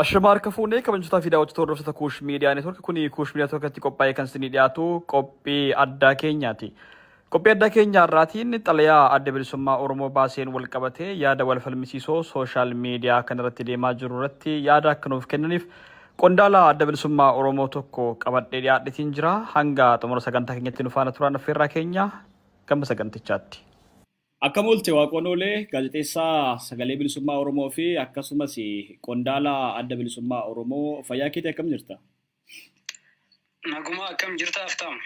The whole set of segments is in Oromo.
Ashama harka fuunee kabajamtootaa fi daawwattoota hordoftoota Kuush Miidiyaa Neetwoork. Kuni Kuush Miidiyaa Neetwoorkitti qophaa'ee kan isinii dhiyaatu qophii addaa keenyaati. Qophii addaa keenya har'aatiin xalayaa Adda Bilisummaa Oromoo baaseen wal qabatee yaada wal falmisiisoo sooshaal miidiyaa kanarratti deemaa jiru irratti yaada akka nuuf kennaniif qondaala Adda Bilisummaa Oromoo tokko qabadhee dhiyaadheetiin jira. Hanga xumura sagantaa keenyatti nu faana turaan affeerraa keenya gama sagantichaatti. Akkam oolte Waaqoon Oolee, gaazexeessaa Sagalee Bilisummaa Oromoo fi akkasumas qondaala Adda Bilisummaa Oromoo, fayyaa keetii, akkam jirta? Naguma, akkam jirta Aftaam?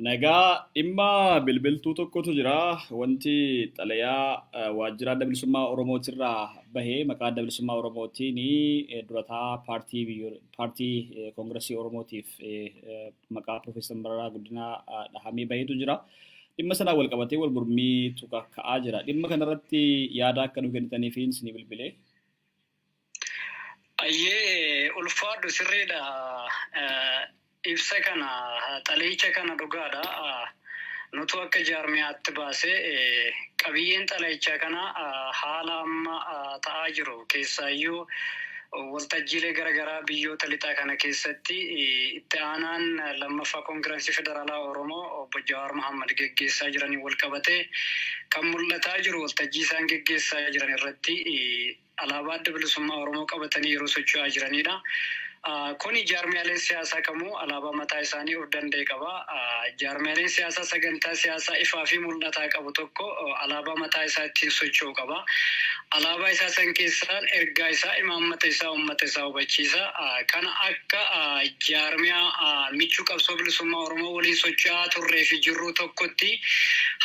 Nagaa. Dhimma bilbiltuu tokkotu jira. Wanti xalayaa waajjira Adda Bilisummaa Oromootirraa bahee maqaa Adda Bilisummaa Oromootiin durataa paartii Koongiresii Oromootiif maqaa Piroofeesar Mararaa Guddinaa dhahamee baheetu jira. Dhimma sanaan wal qabatee wal mormiitu ka'aa jira. Dhimma kanarratti yaada akka nu kennitaniif isinii bilbilee. Ayyee, ulfaadhu, sirriidha. Ibsa kana, xalayicha kana dhugaadha. Nutu akka jaarmiyaatti baasee qabiyyeen xalayichaa kana haala amma ta'aa jiru keessaayyuu waltajjiilee garaagaraa biyyoota lixaa kana keessatti itti aanaan lammaffaa Koongirensii Federaalaa Oromoo obbo Jawaar Mohammad geggeessaa jiraniin wal qabatee kan mul'ataa jiru, waltajjii isaan geggeessaa jiran irratti alaabaa Adda Bilisummaa Oromoo qabatanii yeroo socho'aa jiranidha. Kuni jaarmiyaaleen siyaasaa kamuu alaabaa mataa isaanii of danda'e qaba. Jaarmiyaaleen siyaasaa sagantaa siyaasaa ifaa fi mul'ataa qabu tokko alaabaa mataa isaa ittiin socho'u qaba. Alaabaa isaa san keessaan ergaa isaa, imaammata isaa uummata isaa hubachiisa. Kana akka jaarmiyaa michuu qabsoo bilisummaa Oromoo waliin socho'aa turree fi jirru tokkotti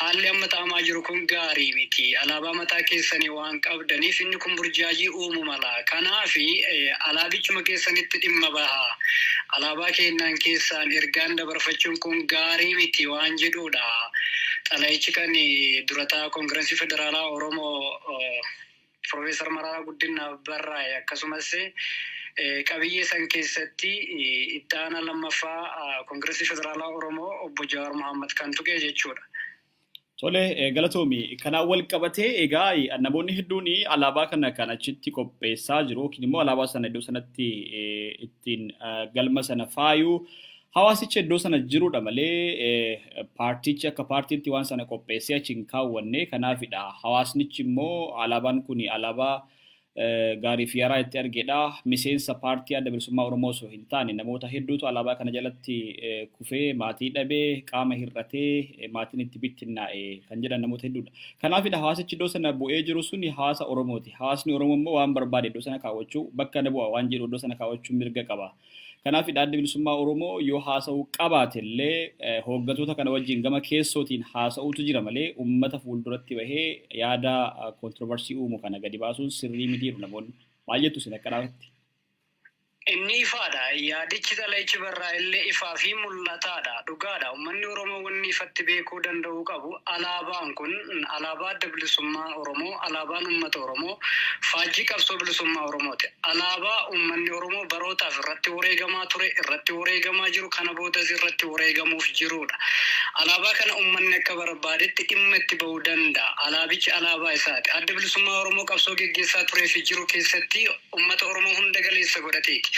haalli amma ta'amaa jiru kun gaarii miti. Alaabaa mataa keessanii waan qabdaniif inni kun burjaajii uumuu mala. Kanaafi alaabichuma keessanitti dhimma baha. Alaabaa kennaan keessaan ergaan dabarfachuun kun gaarii miti waan jedhudha. Xalayichi kan durataa Koongirensii Federaalaa Oromoo Piroofeesar Mararaa Guddinaaf barraa'e, akkasumas qabiyyee san keessatti itti aanaa lammaffaa Koongirensii Federaalaa Oromoo obbo Jawaar Mohammad kan tuqe jechuudha. Tole, galatoomi. Kanaan wal qabatee egaa namoonni hedduun alaabaa kana kan achitti qopheessaa jiru yookiin immoo alaabaa sana iddoo sanatti ittiin galma sana faayuu hawaasicha iddoo sana jirudha malee paartichi akka paartiitti waan sana qopheessee achi hin kaawwanne. Kanaafidha. Hawaasnichi immoo alaabaan kun alaabaa gaarii fi yaraa itti argedha. Miseensa paartii Adda Bilisummaa Oromoo osoo hin taane namoota hedduutu alaabaa kana jalatti kufee, maatii dhabee, qaama hir'atee, maatiin itti bittinnaa'e kan jedhan namoota hedduudha. Kanaafidha, hawaasichi iddoo sana bu'ee jiru suni hawaasa Oromooti. Hawaasni Oromoo immoo waan barbaade iddoo sana kaawwachuu, bakka na bu'a waan jedhu iddoo sana kaawwachuu mirga qaba. Kanaafidha, Adda Bilisummaa Oromoo yoo haasa'uu qabaate illee hooggantoota kana wajjin gama keessootiin haasa'uutu jira malee uummata fuulduratti bahee yaada controversy uumu kana gadi baasuun sirrii miti jedhu namoonni. Maal jettu isin akka dhaabatti? Inni ifaadha. Yaadichi xalayichi barraa illee ifaa fi mul'ataadha. Dhugaadha. Uummanni Oromoo wanni ifatti beekuu danda'uu qabu, alaabaan kun alaabaa Adda Bilisummaa Oromoo, alaabaan uummata Oromoo, faajjii qabsoo bilisummaa Oromooti. Alaabaa uummanni Oromoo barootaaf irratti wareegamaa ture, irratti wareegamaa jiru, kana boodas irratti wareegamuuf jirudha. Alaabaa kana uummanni akka barbaadetti dhimma itti bahuu danda'a. Alaabichi alaabaa isaati. Adda Bilisummaa Oromoo qabsoo geggeessaa turee fi jiru keessatti uummata Oromoo hunda galeessa godhateeti.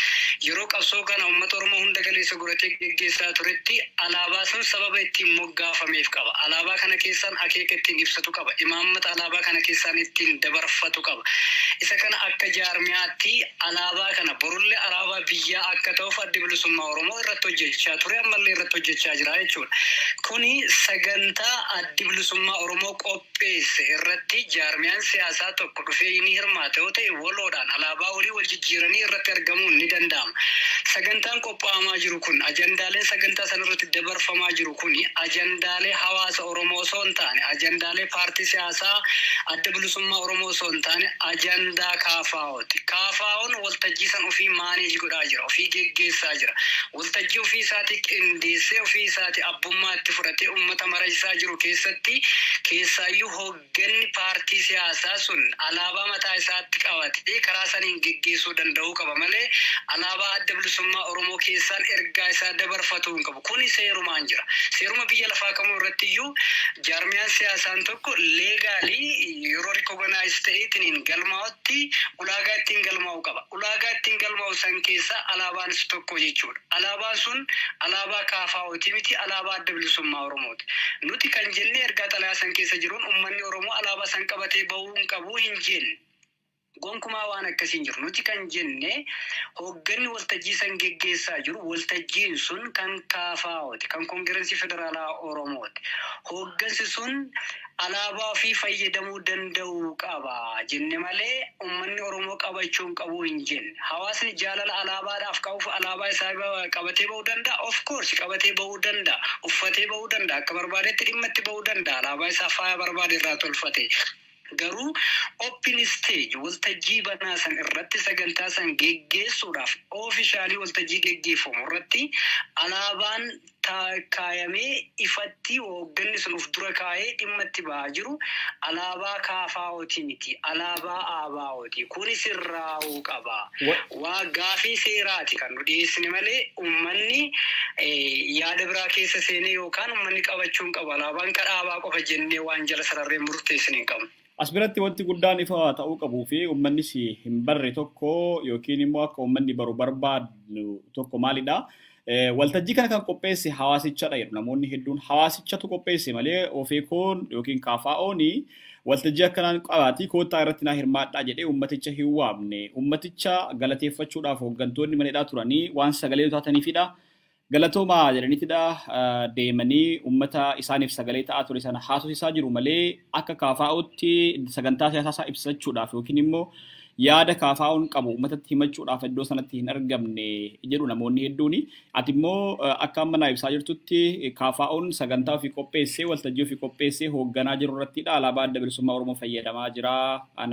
Yeroo qabsoo kana uummata Oromoo hunda galeessa godhatee geggeessaa turetti alaabaa sun sababa ittiin moggaafameef qaba. Alaabaa kana keessaan akeeka ittiin ibsatu qaba. Imaammata alaabaa kana keessaan ittiin dabarfatu qaba. Isa kana akka jaarmiyaatti alaabaa kana borullee alaabaa biyyaa akka ta'uuf Addi Bilisummaa Oromoo irratti hojjechaa ture, ammallee irratti hojjechaa jira jechuudha. Kuni sagantaa Addi Bilisummaa Oromoo qopheesse irratti jaarmiyaan siyaasaa tokko dhufee ni hirmaata yoo ta'e, waloodhaan alaabaa walii wal jijjiiranii irratti argamuun ni danda'ama. Sagantaan qophaa'amaa jiru kun, ajandaaleen sagantaa sana irratti dabarfamaa jiru kun ajandaalee hawaasa Oromoo osoo hin taane, ajandaalee paartii siyaasaa Adda Bilisummaa Oromoo osoo hin taane, ajandaa KFOti. KFOn waltajjii san ofii manage godhaa jira, ofii geggeessaa jira. Waltajjii ofii isaatii qindeessee, ofii isaatii abbummaa itti fudhatee uummata maraysaa jiru keessatti Keessaayyuu hoogganni paartii siyaasaa sun alaabaa mataa isaatti qabatee karaa saniin geggeessuu danda'uu qaba malee alaabaa Adda Bilisummaa Oromoo keessaan ergaa isaa dabarfatuu hin qabu. Kuni seerumaan jira. Seeruma biyya lafaa kamuu irratti iyyuu jaarmiyaan siyaasaan tokko legally yeroo recognize ta'eetiin galmaa'utti ulaagaa ittiin galmaa'u qaba. Ulaagaa ittiin galmaa'u san keessa alaabaanis tokko jechuudha. Alaabaan sun alaabaa KFO'ti miti, alaabaa Adda Bilisummaa Oromooti. Nuti kan jenne ergaa xalayaa san keessa jiruun uummanni Oromoo alaabaa san qabatee bahuu hin qabu hin jenne. Gonkumaa waan akkasii hin jiru. Nuti kan jenne hoogganni waltajjii san geggeessaa jiru waltajjiin sun kan KFO'ti, kan Koongirensii Federaalaa Oromooti. Hooggansi sun alaabaa ofii fayyadamuu danda'uu qaba jenne malee uummanni Oromoo qabachuu hin qabu hin jenne. Hawaasni jaalala alaabaadhaaf qabuuf alaabaa isaa qabatee bahuu danda'a. Of course qabatee bahuu danda'a. Uffatee bahuu danda'a. Akka barbaadetti dhimma itti bahuu danda'a. Alaabaa isaa faaya barbaade irraa tolfate. Garuu open stage waltajjii banaa san irratti sagantaa san geggeessuudhaaf officially waltajjii geggeeffamu irratti alaabaan kaayamee ifatti hoogganni sun of dura kaayee dhimma itti bahaa jiru alaabaa KFO'ti miti, alaabaa ABO'ti. Kunis irraa'uu qaba. Waa gaafii seeraati kan nu dhiyeessine malee uummanni yaada biraa keessa seenee yookaan uummanni qabachuu hin qabu. Alaabaan kan dhaabaa qofa jennee waan jala sararree murteessine hin qabnu. As biratti wanti guddaan ifa ta'uu qabuu fi uummannis hin barre tokko yookiin immoo akka uummanni baru barbaadu tokko maalidha? Waltajjii kana kan qopheesse hawaasichadha jedhu namoonni hedduun. Hawaasichatu qopheesse malee OFCO'n yookiin KFO'n waltajjii akkanaan qabaatii koottaa irratti naa hirmaadhaa jedhee uummaticha hin waamne. Uummaticha galateeffachuudhaaf hooggantoonni maneedhaa turanii waan sagalee taataniifidha. Galatoomaa jedhaniitidha deemanii uummata isaaniif sagalee ta'aa ture sana haasofsiisaa jiru malee akka KFO'tti sagantaa siyaasaa isaa ibsachuudhaaf yookiin immoo yaada KFO'n qabu uummatatti himachuudhaaf iddoo sanatti hin argamne jedhu namoonni hedduuni. Ati immoo akka amma naa ibsaa jirtutti KFO'n sagantaa ofii qopheessee waltajjii ofii qopheessee hoogganaa jiru irrattidha alaabaa Adda Bilisummaa Oromoo fayyadamaa jira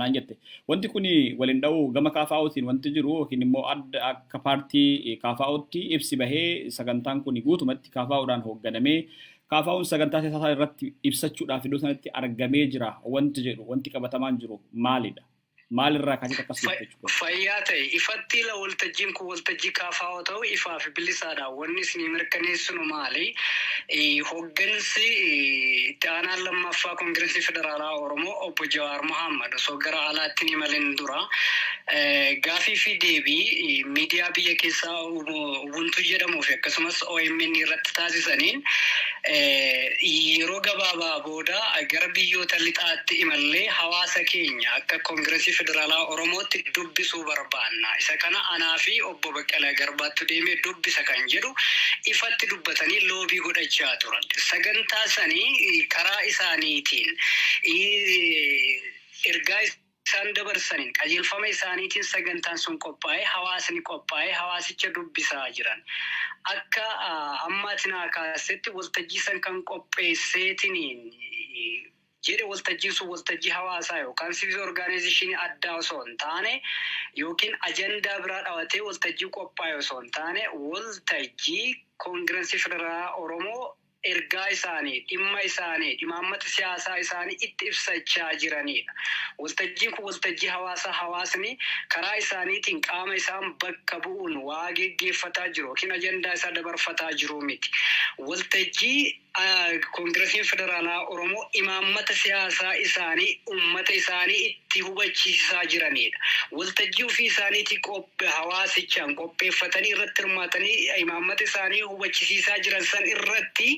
naan jette. Wanti kun waliin dha'uu gama KFO'tiin wanti jiru yookiin immoo adda akka paartii KFO'tti ibsi bahee sagantaan kun guutumatti KFO'dhaan hoogganamee KFO'n sagantaa siyaasaa irratti ibsachuudhaaf iddoo sanatti argamee jira wanti jedhu wanti qabatamaan jiru maalidha? Maalirraa kaasee akkas jette jechuudha? Fayyaa ta'e, ifatti ila waltajjiin kun waltajjii KFO ta'u ifaa fi bilisaadha. Wanni isinii mirkaneessinu maali? Hooggansi itti aanaan lammaffaa Koongirensii Federaalaa Oromoo obbo Jawaar Mohammad osoo gara alaatti ni malin dura gaafii fi deebii miidiyaa biyya keessaa Ubuntu jedhamuu fi akkasumas OMN irratti taasisaniin yeroo gabaabaa booda gara biyyoota lixaatti imallee hawaasa keenya akka Koongirensii Federaalaa Oromootti dubbisuu barbaanna. Isa kana anaa fi obbo Baqqalaa Garbaattu deemee dubbisa kan jedhu ifatti dubbatanii lobby godhachaa turan. Sagantaa sanii karaa isaaniitiin ergaa isaan dabarsaniin qajeelfama isaaniitiin sagantaan sun qophaa'ee hawaasni qophaa'ee hawaasicha dubbisaa jiran. Akka ammaatti naa kaasetti waltajjii san kan qopheesseetiin jedhe waltajjiin sun waltajjii hawaasaa yookaan civil organization addaa osoo hin taane yookiin ajandaa biraa dhabatee waltajjii qophaa'e osoo hin taane waltajjii Koongirensii Federaalaa Oromoo ergaa isaanii, dhimma isaanii, dhimaammata siyaasaa isaanii itti ibsachaa jiranidha. Waltajjiin kun waltajjii hawaasaa hawaasni karaa isaaniitiin qaama isaan bakka bu'uun waa geggeeffataa jiru yookiin ajandaa isaa dabarfataa jiru miti. Waltajjii Koongiresiin Federaalaa Oromoo imaammata siyaasaa isaanii uummata isaanii itti hubachiisaa jiranidha. Waltajjii ofii isaaniitii hawaasichaan qopheeffatanii irratti hirmaatanii imaammata isaanii hubachiisaa jiran san irratti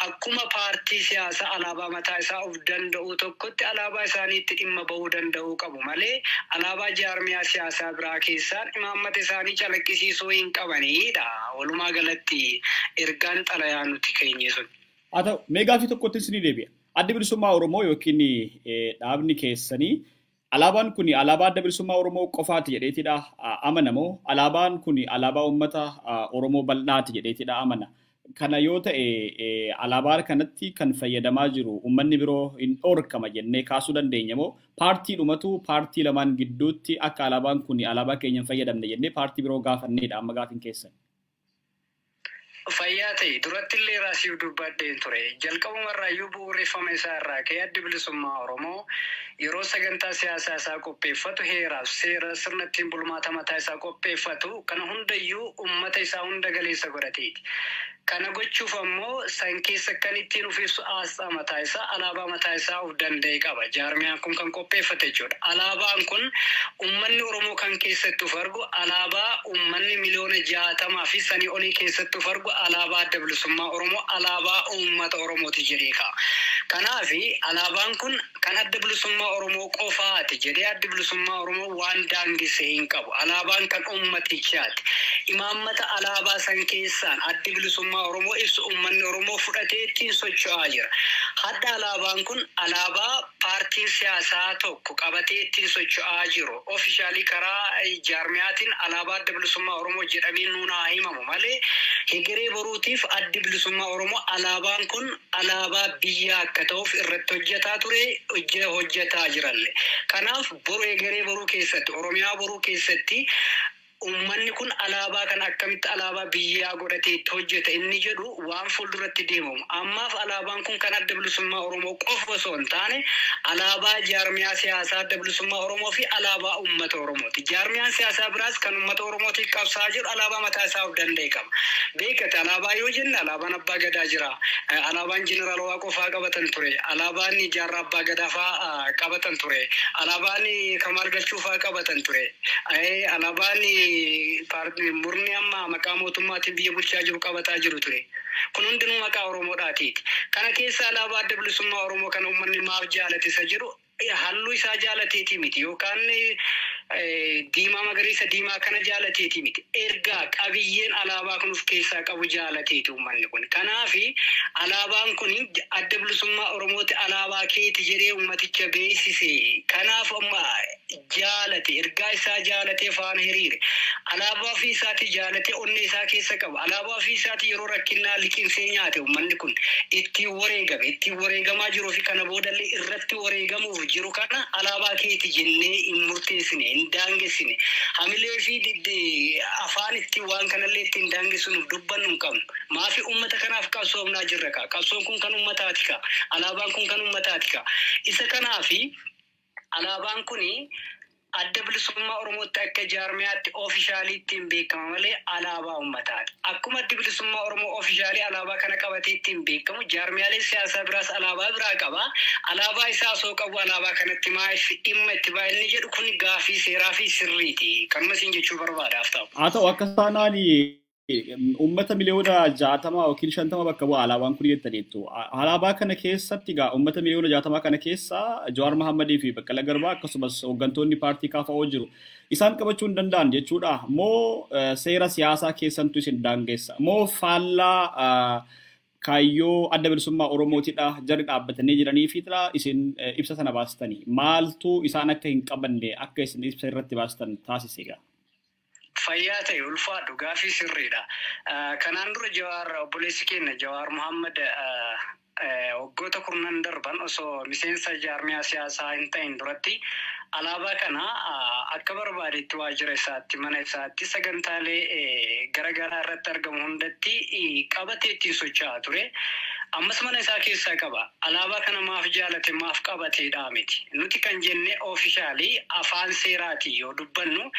akkuma paartii siyaasaa alaabaa mataa isaa of danda'u tokkotti alaabaa isaaniitti dhimma bahuu danda'uu qabu malee alaabaa jaarmiyaa siyaasaa biraa keessaan imaammata isaanii calaqqisiisuu hin qabanidha. Walumaa galatti ergaan xalayaa nuti keenye sun. Haa ta'u, mee gaaffii tokkotti isinii deebi'a. Addi Bilisummaa Oromoo yookiin dhaabni keessanii alaabaan kun alaabaa Adda Bilisummaa Oromoo qofaati jedheetidha amanamoo alaabaan kun alaabaa uummata Oromoo bal'aati jedheetidha amana. Kana yoo ta'e alaabaa kanatti kan fayyadamaa jiru uummanni biroo hin dhorkama jennee kaasuu dandeenya moo paartiidhumatu paartii lamaan gidduutti akka alaabaan kun alaabaa keenya hin fayyadamne jennee paartii biroo gaafanneedha amma gaafiin keessan? Fayyaa ta'e, duratti illee raasiif dubbadheen ture. Jalqabumarraayyuu bu'uureffama isaa irraa ka'ee Addi Bilisummaa Oromoo yeroo sagantaa siyaasaa isaa qopheeffatu, heeraaf seera sirna ittiin bulmaata mataa isaa qopheeffatu kana hundayyuu uummata isaa hunda galeessa godhateeti. Kana gochuuf ammoo san keessa kan ittiin of ibsu aasxaa mataa isaa, alaabaa mataa isaa of danda'e qaba. Jaarmiyaan kun kan qopheeffate jechuudha. Alaabaan kun uummanni Oromoo kan keessatti of argu, alaabaa uummanni miliyoona 60 fi sanii olii keessatti of argu, alaabaa Adda Bilisummaa Oromoo, alaabaa uummata Oromooti jedhee ka'a. Kanaafi alaabaan kun kan Adda Bilisummaa Oromoo qofaati jedhee Adda Bilisummaa Oromoo waan daangesse hin qabu. Alaabaan kan uummatichaati. Imaammata alaabaa san keessaan Addi Bilisummaa Oromoo ibsu uummanni Oromoo fudhatee ittiin socho'aa jira. Hadda alaabaan kun alaabaa paartiin siyaasaa tokko qabatee ittiin socho'aa jiru. Officially karaa jaarmiyaatiin alaabaa Adda Bilisummaa Oromoo jedhamee nuun haa himamu malee, hegeree boruutiif Addi Bilisummaa Oromoo alaabaan kun alaabaa biyyaa akka ta'uuf irratti hojjetaa ture, hojjetaa jiralle. Kanaaf boru hegeree boruu keessatti, Oromiyaa boruu keessatti, uummanni kun alaabaa kana akkamitti alaabaa biyyaa godhatee itti hojjeta inni jedhu waan fuulduratti deemamu. Ammaaf alaabaan kun kan Adda Bilisummaa Oromoo qofa osoo hin taane, alaabaa jaarmiyaa siyaasaa Adda Bilisummaa Oromoo fi alaabaa uummata Oromooti. Jaarmiyaan siyaasaa biraas kan uummata Oromootiif qabsaa'aa jiru alaabaa mataa isaa of danda'e qaba. Beekate, alaabaa yoo jenne alaabaan Abbaa Gadaa jira. Alaabaan Jeneraal Waaqoo fa'aa qabatan ture. Alaabaan Jaarraa Abbaa Gadaa fa'aa qabatan ture. Alaabaan Kamaal Galchuu fa'aa qabatan ture. Alaabaan murni amma maqaa mootummaatiin biyya bulchaa jiru qabataa jiru ture. Kun hundinuu maqaa Oromoodhaatiiti. Kana keessa alaabaa Adda Bilisummaa Oromoo kana uummanni maaf jaalate isa jedhu, halluu isaa jaalateetii miti yookaan diimaa, magariisa, diimaa kana jaalateetii miti. Ergaa qabiyyeen alaabaa kun of keessaa qabu jaalateeti uummanni kun. Kanaafi alaabaan kun Adda Bilisummaa Oromooti, alaabaa keeti jedhee uummaticha beeksise. Kanaaf amma jaalate, ergaa isaa jaalatee faana hiriire. Alaabaa ofii isaatii jaalatee onnee isaa keessa qaba. Alaabaa ofii isaatii yeroo rakkinnaa liqimsee nyaate uummanni kun ittiin wareegame, ittiin wareegamaa jiruu fi kana boodallee irratti wareegamuuf jiru kana alaabaa keeti jennee hin murteessine, hin daangessine. Hamilee fi afaan ittiin waan kanallee ittiin daangessinuuf dubbannu hin qabnu. Maafi uummata kanaaf qabsoomnaa jirra ka. Qabsoon kun kan uummataati ka. Alaabaan kun kan uummataati ka. Isa kanaafi alaabaan kuni Adda Bilisummaa Oromootti akka jaarmiyaatti officially ittiin beekama malee alaabaa uummataati. Akkuma Addi Bilisummaa Oromoo officially alaabaa kana qabatee ittiin beekamu, jaarmiyaaleen siyaasaa biraas alaabaa biraa qaba. Alaabaa isaa osoo qabu alaabaa kanatti maaliif dhimma itti ba'a inni jedhu kun gaafii seeraa fi sirriiti. Kanuma isin jechuu barbaadaaf ta'u. Haa ta'u, akka taanaan uummata miliyoona 60 yookiin 50 bakka bu'a alaabaan kun jettaniittu. Alaabaa kana keessatti egaa uummata miliyoona 60 kana keessa Jawaar Mahammadii fi Baqqalaa Garbaa akkasumas hooggantoonni paartii KFO jiru. Isaan qabachuu hin danda'an jechuudha. Moo seera siyaasaa keessantu isin daangessa? Moo faallaa kaayyoo Adda Bilisummaa Oromootidha jarri dhaabbatanii jiranii fi isin ibsa sana baastanii? Maaltu isaan akka hin qabanne akka isin ibsa irratti baastan taasise egaa? Fayyaa ta'e, ulfaadhu, gaafii sirriidha. Kanaan dura Jawaar, obboleessi keenya Jawaar Muhammad, waggoota kurnan darban osoo miseensa jaarmiyaa siyaasaa hin ta'in duratti alaabaa kana akka barbaadetti waajjira isaatti, mana isaatti, sagantaalee garaagaraa irratti argamu hundatti qabatee ittiin socho'aa ture. Ammas mana isaa keessaa qaba. Alaabaa kana maaf jaalate, maaf qabateedha miti. Nuti kan jenne officially afaan seeraatii yoo dubbannu,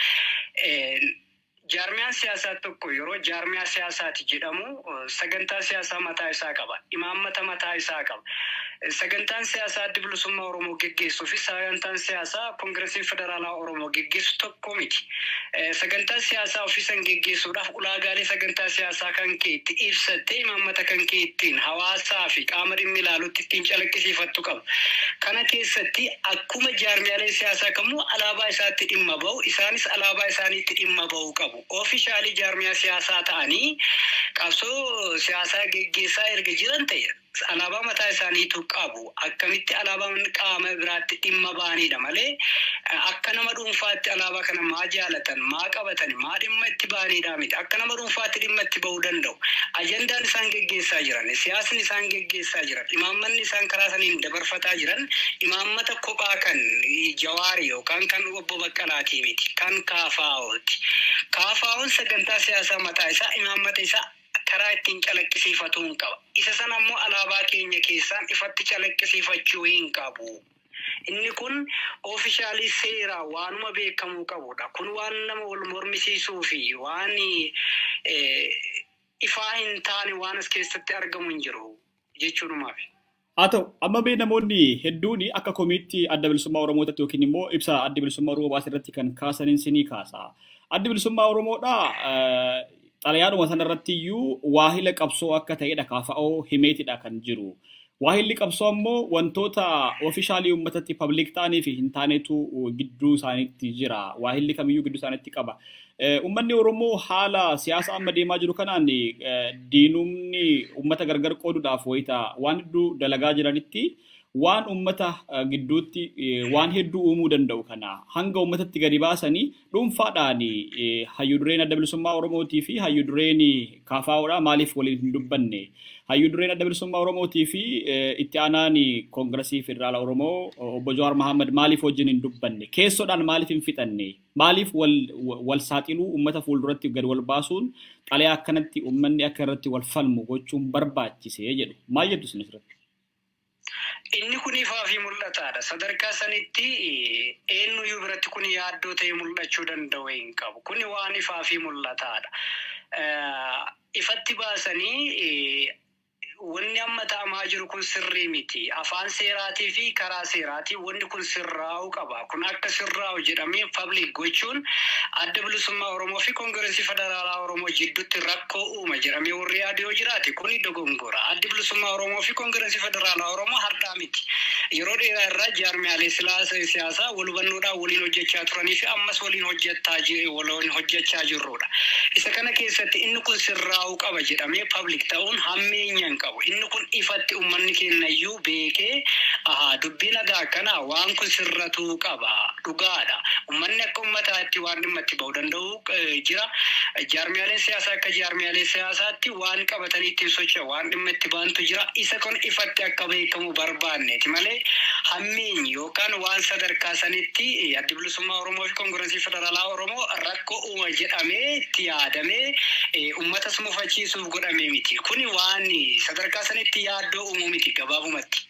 jaarmiyaan siyaasaa tokko yeroo jaarmiyaa siyaasaati jedhamu sagantaa siyaasaa mataa isaa qaba. Imaammata mataa isaa qaba. Sagantaan siyaasaa Adda Bilisummaa Oromoo geggeessuu fi sagantaan siyaasaa Koongiresiin Federaalaa Oromoo geggeessu tokko miti. Sagantaa siyaasaa ofiisan geggeessuudhaaf ulaagaalee sagantaa siyaasaa kan kee itti ibsattee, imaammata kan kee ittiin hawaasaa fi qaama dhimmi ilaalutti ittiin calaqqisiifattu qaba. Kana keessatti akkuma jaarmiyaalee siyaasaa kamuu alaabaa isaatti dhimma bahu, isaanis alaabaa isaaniitti dhimma bahuu qabu. Officially jaarmiyaa siyaasaa ta'anii qabsoo siyaasaa geggeessaa erga jiran ta'e alaabaa mataa isaaniitu qabu. Akkamitti alaabaan qaama biraatti dhimma ba'anidha malee akka nama dhuunfaatti alaabaa kana maa jaalatan, maa qabatan, maa dhimma itti ba'anidha miti. Akka nama dhuunfaatti dhimma itti ba'uu danda'u. Ajandaan isaan geggeessaa jiran, siyaasni isaan geggeessaa jiran, imaammanni isaan karaa saniin dabarfataa jiran imaammata kophaa kan Jawaari yookaan kan obbo Baqqalaatii miti. Kan KFO'ti. KFO'n sagantaa siyaasaa mataa isaa, imaammata isaa Karaa ittiin calaqqisiifatuu hin qaba. Isa sana immoo alaabaa keenya keessaan ifatti calaqqisiifachuu hin qabu. Inni kun official seeraa waanuma beekamuu qabudha. Kun waan nama wal mormisiisuu fi waan ifaa hin taane waan as keessatti argamu hin jiru jechuunumaaf. Haa ta'u, amma mee namoonni hedduun akka komiitti Adda Bilisummaa Oromootti yookiin immoo ibsa Adda Bilisummaa Oromoo baase irratti kan kaasaniin sinii kaasa. Addi Bilisummaa Oromoodhaa xalayaadhuma sanarratti iyyuu waahila qabsoo akka ta'edha KFO himeetidha kan jiru. Waahilli qabsoo ammoo wantoota official uummatatti public ta'anii fi hin taanetu gidduu isaaniitti jira. Waahilli kamiyyuu gidduu isaaniitti qaba. Uummanni Oromoo haala siyaasa amma deemaa jiru kanaan diinumni uummata gargar qooduudhaaf wayita waan hedduu dalagaa jiranitti, waan uummata gidduutti waan hedduu uumuu danda'u kana hanga uummatatti gadi baasanii, dhuunfaadhaan hayyuu dureen Adda Bilisummaa Oromootii fi hayyuu dureen KFOdha maaliif waliin hin dubbanne? Hayyuu dureen Adda Bilisummaa Oromootii fi itti aanaan Koongiresii Federaala Oromoo obbo Jawaar Mohaammed maaliif wajjin hin dubbanne? Keessoodhaan maaliif hin fixanne? Maaliif wal saaxiluu, uummata fuulduratti gadi wal baasuun, xalayaa akkanatti uummanni akka irratti wal falmu gochuun barbaachise jedhu. Maal jettu isin asirratti? Inni kun ifaa fi mul'ataadha. Sadarkaa sanitti eenyuyyuu biratti kun yaaddoo ta'ee mul'achuu danda'u hin qabu. Kuni waan ifaa fi mul'ataadha. Ifatti baasanii wanni amma ta'amaa jiru kun sirrii miti. Afaan seeraatii fi karaa seeraatii wanni kun sirraa'uu qaba. Kun akka sirraa'u jedhamee public gochuun Adda Bilisummaa Oromoo fi Koongireesii Federaalaa Oromoo jidduutti rakkoo uuma jedhamee warri yaadu yoo jiraate, kuni dogongora. Addi Bilisummaa Oromoo fi Koongireesii Federaalaa Oromoo har'aa miti. Yeroo dheeraa irraa jaarmiyaalee siyaasaa wal hubannoodhaan waliin hojjechaa turanii fi ammas waliin hojjechaa jirrudha. Isa kana keessatti inni kun sirraa'uu qaba jedhamee public ta'uun hammeenya hin qabu. Inni kun ifatti uummanni keenya iyyuu beekee, ahaa, dubbiin nagaa akkanaa, waan kun sirratuu qaba, dhugaadha. Uummanni akka uummataatti waan dhimma itti ba'uu danda'u jira. Jaarmiyaaleen siyaasaa akka jaarmiyaalee siyaasaatti waan qabatanii ittiin socho'an, waan dhimma itti ba'antu jira. Isa kun ifatti akka beekamu barbaanneeti malee hammeenyi yookaan waan sadarkaa sanitti Addi Bilisummaa Oromoo fi Koongireesii Federaalaa Oromoo rakkoo uuma jedhamee itti yaadamee uummatas mufachiisuuf godhamee miti. Kuni waan sadarkaa sanitti yaaddoo uumuu miti gabaabumatti.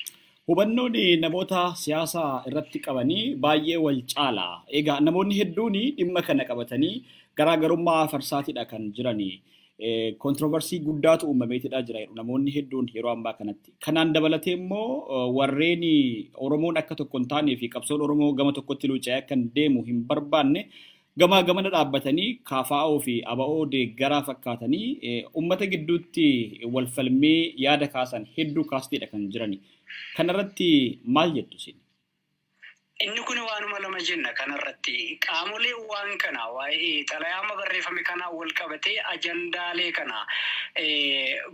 Hubannoon namoota siyaasa irratti qabanii baay'ee wal caala. Egaa namoonni hedduun dhimma kana qabatanii garaagarummaa farsaatiidha kan jiranii. Controversy guddaatu uumameetidha jira namoonni hedduun yeroo ammaa kanatti. Kanaan dabalatee immoo warreen Oromoon akka tokko hin taanee fi qabsoon Oromoo gama tokkotti luuca'ee akka deemu hin barbaanne gamaa gamana dhaabbatanii KFO fi ABO deeggaraa fakkaatanii uummata gidduutti wal falmee yaada kaasan hedduu kaasteedha kan jirani. Kanarratti maal jettu isin? Inni kun waanuma lama jenna kanarratti. Qaamolee waan kana waa'ee xalayaa barreeffame kanaa wal qabatee ajandaalee kana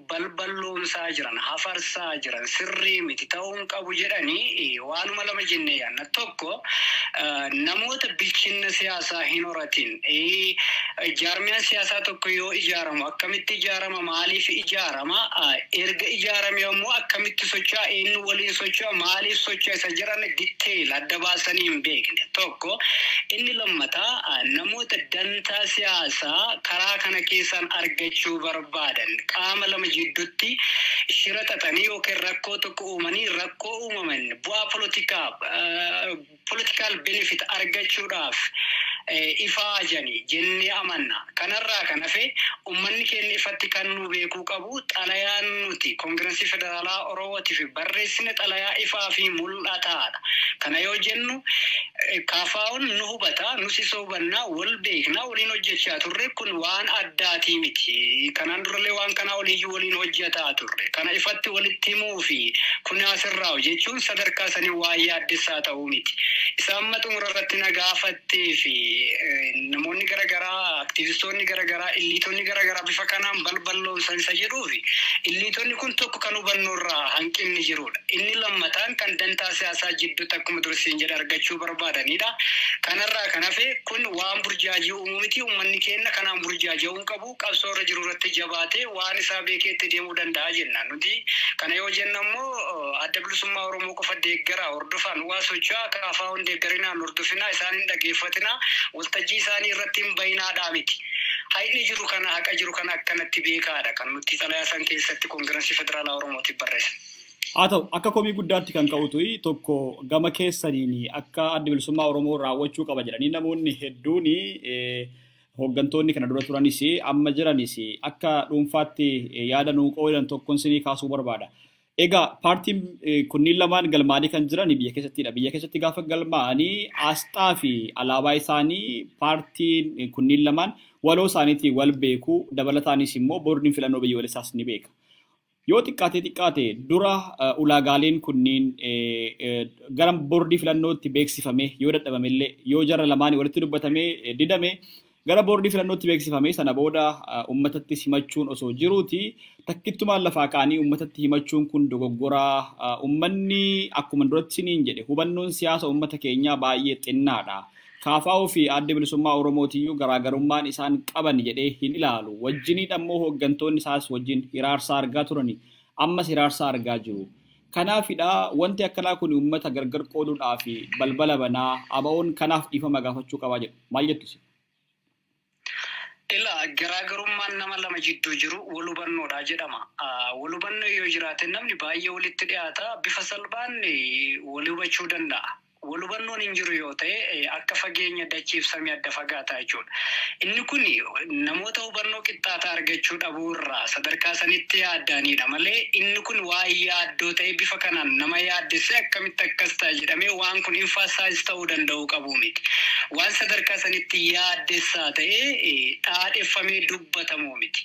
balballoomsaa jiran, hafarsaa jiran, sirrii miti, ta'uu hin qabu jedhanii waanuma lama jennee yaadna. Tokko, namoota bilchinna siyaasaa hin horatin. Jaarmiyaan siyaasaa tokko yoo ijaaramu akkamitti ijaarama, maaliif ijaarama, erga ijaarame immoo akkamitti socho'a, eenyu waliin socho'a, maaliif socho'a isa jedhan detail adda baasanii hin beekne tokko. Inni lammataa, namoota dantaa siyaasaa karaa kana keessaan argachuu barbaadan, qaama lama jidduutti shira xaxanii yookiin rakkoo tokko uumanii, rakkoo uumaman bu'aa polotikaa, political benefit argachuudhaaf ifaajani jennee amanna. Kanarraa kan hafe uummanni keenya ifatti kan nu beekuu qabu, xalayaan nuti Koongiresii Federaalaa Oromootiif barreessine xalayaa ifaa fi mul'ataadha. Kana yoo jennu KFO'n nu hubata, nus isa hubannaa, wal beeknaa, waliin hojjechaa turre, kun waan addaatii miti. Kanaan durallee waan kanaa oliyyuu waliin hojjetaa turre. Kana ifatti walitti himuu fi kun asirraa jechuun sadarkaa sanii waan yaaddessaa ta'uu miti. Isa amma xumura irratti na gaafattee fi namoonni garaagaraa, aktivistoonni garaagaraa, illiitonni garaagaraa bifa kanaan balballoomsan isa jedhuufi, illiitonni kun tokko kan hubannoo irraa hanqinni jirudha. Inni lammataan kan dantaa siyaasaa jidduutti akkuma dursiin jedhe argachuu barbaadanidha. Kanarraa kan hafe kun waan burjaajii uumuu miti. Uummanni keenya kanaan burjaaja'uu hin qabu. Qabsoo irra jiru irratti jabaatee waan isaa beekee itti deemuu danda'a jenna. Nuti kana yoo jenna immoo Adda Bilisummaa Oromoo qofa deeggaraa, hordofaan waa socho'aa, KFO hin deeggarinaan, hordofinaa, isaan hin dhageeffatinaa, waltajjii isaanii irratti hin bahinaadhaa miti. Hayni jiru kana haqa jiru kana akkanatti beekaadha kan nuti xalayaa san keessatti Koongirensii Federaalaa Oromootiif barreesse. Haa ta'u, akka komii guddaatti kan ka'utu tokko gama keessaniin akka Adda Bilisummaa Oromoo raawwachuu qaba jedhanii namoonni hedduun, hooggantoonni kana dura turanis amma jiranis, akka dhuunfaatti yaada nuu qoodan tokkoon sinii kaasuu barbaada. Egaa paartiin kunniin lamaan galmaanii kan jiran biyya keessattidha. Biyya keessatti gaafa galmaa'anii asxaa fi alaabaa isaanii paartiin kunniin lamaan waloo isaaniitiin wal beeku, dabalataanis immoo boordiin filannoo biyyoolessaas ni beeka. Yoo xiqqaate xiqqaate dura ulaagaaleen kunniin gara boordii filannootti beeksifame, yoo dadhabame illee, yoo jara lamaanii walitti dubbatamee didame, gara boordii filannootti beeksifame, sana booda uummatatti himachuun osoo jiruuti takkittumaan lafaa ka'anii uummatatti himachuun kun dogoggoraa. Uummanni akkuma duratti siniin jedhe hubannoon siyaasa uummata keenyaa baay'ee xinnaadha. KFO fi Adda Bilisummaa Oromootiyyuu garaagarummaan isaan qaban jedhee hin ilaalu. Wajjiniidha immoo hooggantoonni isaas wajjin hiraarsaa argaa turani. Ammas hiraarsaa argaa jiru. Kanaafidha wanti akkanaa kun uummata gargar qooduudhaa fi balbala banaa, ABO'n kanaaf dhiifama gaafachuu qabaa jedhu. Maal jettu? Ilaa, garaagarummaan nama lama jidduu jiru wal hubannoodha jedhama. Wal hubannoo yoo jiraate namni baay'ee walitti dhiyaata, bifa salphaan wal hubachuu danda'a. Wal hubannoon hin jiru yoo ta'e akka fageenya dachiif samii adda fagaataa jechuudha. Inni kun namoota hubannoo qixxaataa argachuu dhabuu irraa sadarkaa sanitti yaaddanidha malee inni kun waan yaaddoo ta'e bifa kanaan nama yaaddessee akkamitti akkas ta'a jedhamee waan kun emphasize ta'uu danda'uu qabu miti. Waan sadarkaa sanitti yaaddessaa ta'e dhaadheffamee dubbatamuu miti.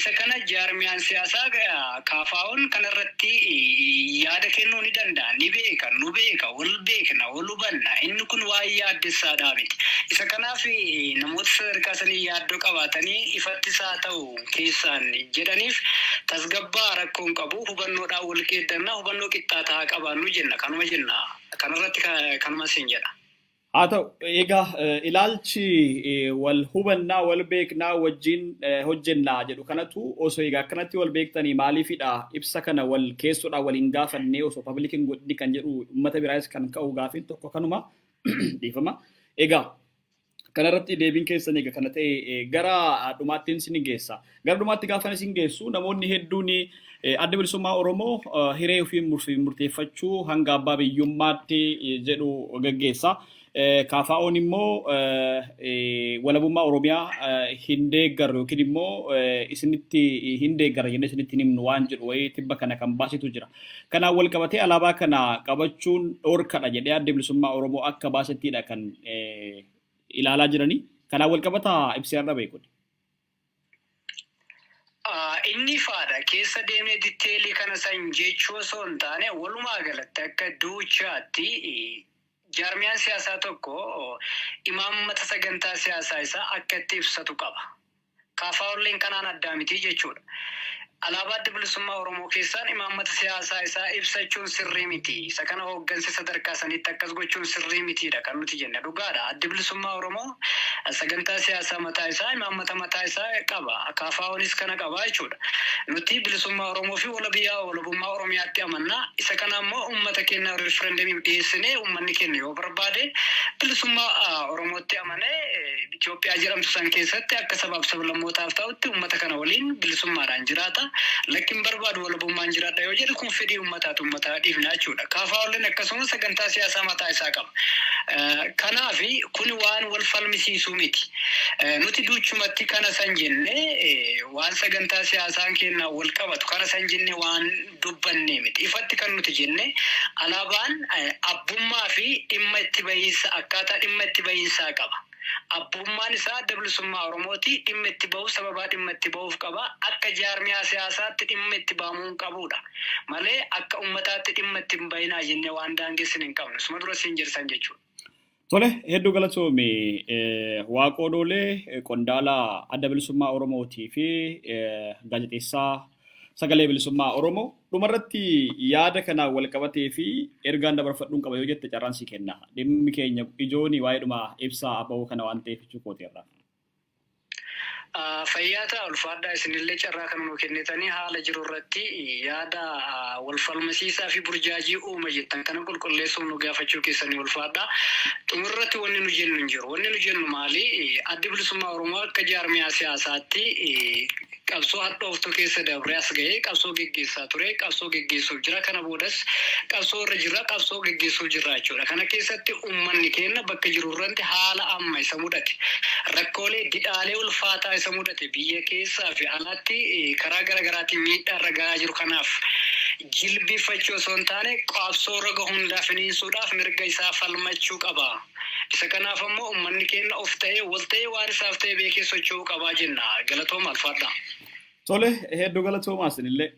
Isa kana jaarmiyaan siyaasaa KFO'n kanarratti yaada kennuu ni danda'a. Ni beeka, nu beeka, wal beekna, wal hubanna. Inni kun waan yaaddessaadhaa miti. Isa kanaaf namoota sadarkaa sanii yaaddoo qabaatanii ifattis haa ta'u keessaan jedhaniif tasgabbaa, rakkoon qabu, hubannoodhaan wal qeeddanna, hubannoo qixxaataa haa qabaannu jenna, kanuma jenna. Kanarratti kanuma siin jedha. Haa ta'u, egaa ilaalchi wal hubannaa, wal beeknaa, wajjin hojjennaa jedhu kanatu osoo egaa akkanatti wal beektanii maaliifidha ibsa kana wal keessoodhaan waliin gaafannee osoo public hin godhini kan jedhu uummata biraayis kan ka'u gaafiin tokko kanuma, dhiifama. Egaa kanarratti deebiin keessan egaa kana ta'e gara dhumaattiin isin geessa. Gara dhumaatti gaafa isin geessu namoonni hedduun Adda Bilisummaa Oromoo hiree ofii murteeffachuu hanga abbaa biyyummaatti jedhu gaggeessa. KFO'n immoo walabummaa Oromiyaa hin deeggarru yookiin immoo isinitti hin deeggarra jennee isinitti himnu waan jedhu wayii tibba kana kan baasitu jira. Kanaan wal qabatee alaabaa kana qabachuun dhorkadha jedhee Adda Bilisummaa Oromoo akka baasettiidha kan ilaalaa jiranii. Kanaan wal qabataa ibsi har'a beeku? Inni faadha keessa deemee detail kana san jechuu osoo hin taane, walumaa galatti akka duuchaatti jaarmiyaan siyaasaa tokko imaammata sagantaa siyaasaa isaa akka itti ibsatu qaba. KFOlleen kanaan addaa miti jechuudha. Alaabaa Adda Bilisummaa Oromoo keessaan imaammata siyaasaa isaa ibsachuun sirrii miti. Isa kana hooggansa sadarkaa sanitti akkas gochuun sirrii mitiidha kan nuti jenne, dhugaadha. Adda Bilisummaa Oromoo sagantaa siyaasaa mataa isaa, imaammata mataa isaa qaba. KFOnis kana qaba jechuudha. Nuti bilisummaa Oromoo fi walabiyyaa walabummaa Oromiyaatti amannaa. Isa kana immoo uummata keenya referendamiif dhiyeessinee uummanni keenya yoo barbaade bilisummaa Oromootti amanee Itoophiyaa jedhamtu san keessatti akka sabaaf sablammootaaf ta'utti uummata kana waliin bilisummaadhaan jiraata. Lakkin barbaadu, walabummaan jiraadha yoo jedhu, kun fedhii uummataati, uummataa dhiifna jechuudha. KFOlleen akkasuma sagantaa siyaasaa mataa isaa qaba. Kanaafi kun waan wal falmisiisuu miti. Nuti duuchumatti kana san jennee waan sagantaa siyaasaan keenya wal qabatu kana san jennee waan dubbannee miti. Ifatti kan nuti jenne alaabaan abbummaa fi dhimma itti bahiinsa, akkaataa dhimma itti bahiinsaa qaba. Abbummaan isaa Adda Bilisummaa Oromooti, dhimma itti bahu sababaa dhimma itti bahuuf qaba. Akka jaarmiyaa siyaasaatti dhimma itti bahamuu qabudha. Malee akka uummataatti dhimma itti hin bahinaa jennee waan daangessine hin qabnu. Suma dura siin jirsan jechuudha. Tole, hedduu galatoomi. Waaqoo Doolee, qondaala Adda Bilisummaa Oromootii fi gaazexeessaa Sagalee Bilisummaa Oromoo. Dhumarratti yaada kanaan wal qabatee fi ergaan dabarfadhuun qaba yoo jette carraan sii kenna. Dhimmi keenya ijoon waa'eedhuma ibsaa ABO kana waan ta'eef jechuu kooteerra. Fayyaa ta'a, ulfaadhaa. Isinillee carraa kana nu kennitanii haala jiru irratti yaada wal falmasiisaa fi burjaajii uuma jettan kana qulqulleessuuf nu gaafachuu keessanii ulfaadhaa. Xumurratti wanni nu jennu hin jiru. Wanni nu jennu maali? Addi Bilisummaa Oromoo akka jaarmiyaa siyaasaatti qabsoo hadhooftuu keessa dabree as ga'ee, qabsoo geggeessaa ture, qabsoo geggeessuuf jira. Kana boodas qabsoo irra jira, qabsoo geggeessuuf jira jechuudha. Kana keessatti uummanni keenya bakka jiru irratti haala amma isa mudate, rakkoolee didhaalee ulfaataa isa mudate, biyya keessaa fi alatti karaa garaagaraatiin miidhaa irra gahaa jiru kanaaf jilbiffachuu osoo hin taane, qabsoo roga hundaa finiinsuudhaaf mirga isaa falmachuu qaba. Isa kanaaf ammoo uummanni keenya of ta'ee, wal ta'ee, waan isaaf ta'e beekee socho'uu qabaa jenna. Galatooma, ulfaadha. Tole, hedduu galatoomaa isinillee.